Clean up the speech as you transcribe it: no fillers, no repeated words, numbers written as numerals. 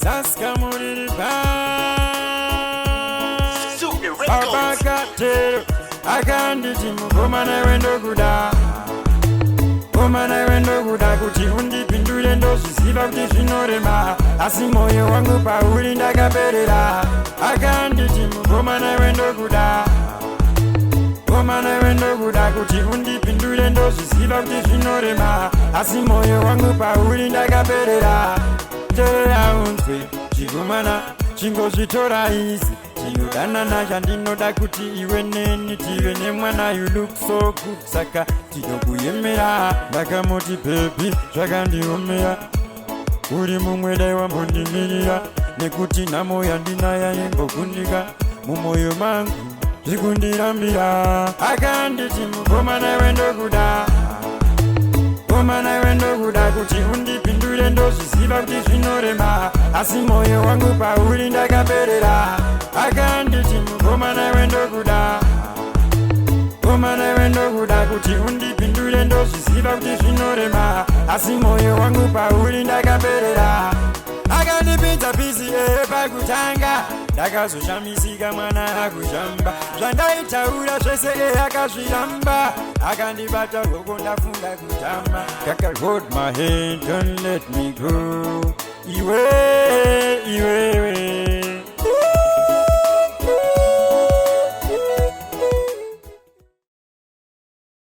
Saskamuriri. Super Records. Abakatero akanditi, "Mukomana iwe, ndokuda. Mukomana iwe, ndokuda. Kuti undipindure ndozviziva kuti zvinorema, asi mwoyo wangu pauri ndakaperera." Akanditi, "Mukomana iwe, ndokuda. Mukomana iwe, ndokuda. Kuti undipindure ndozviziva kuti zvinorema, asi mwoyo wangu pauri ndakaperera." Terera unzwe, chikomana, chingozvitora easy, tinodanana. Chandinoda kuti iwe neni tive nemwana. You look so good, saka tinokuyemera. Ndakamuti, "Baby, zvakandiomera. Uri mumwe dai wambondimirira, nekuti nhamo yandinaya imbokundika mumwoyo mangu zvikundirambira." Akanditi, "Mukomana iwe, ndokuda. Mukomana iwe, ndokuda. Kuti undipindure ndozviziva kuti zvinorema, asi mwoyo wangu pauri ndakaperera." Akanditi, "Mukomana iwe, ndokuda. Mukomana iwe, ndokuda. Kuti undipindure ndozviziva kuti zvinorema, asi mwoyo wangu pauri ndakaperera." Akandipinza busy eye pakutanga, ndakazoshamisika mwana akushamba. Zvandaitaura zvese eye akazviramba. Akandibata ruoko, ndafunga kutamba. Kaka, hold my hand, don't let me go. Iwe, iwewe.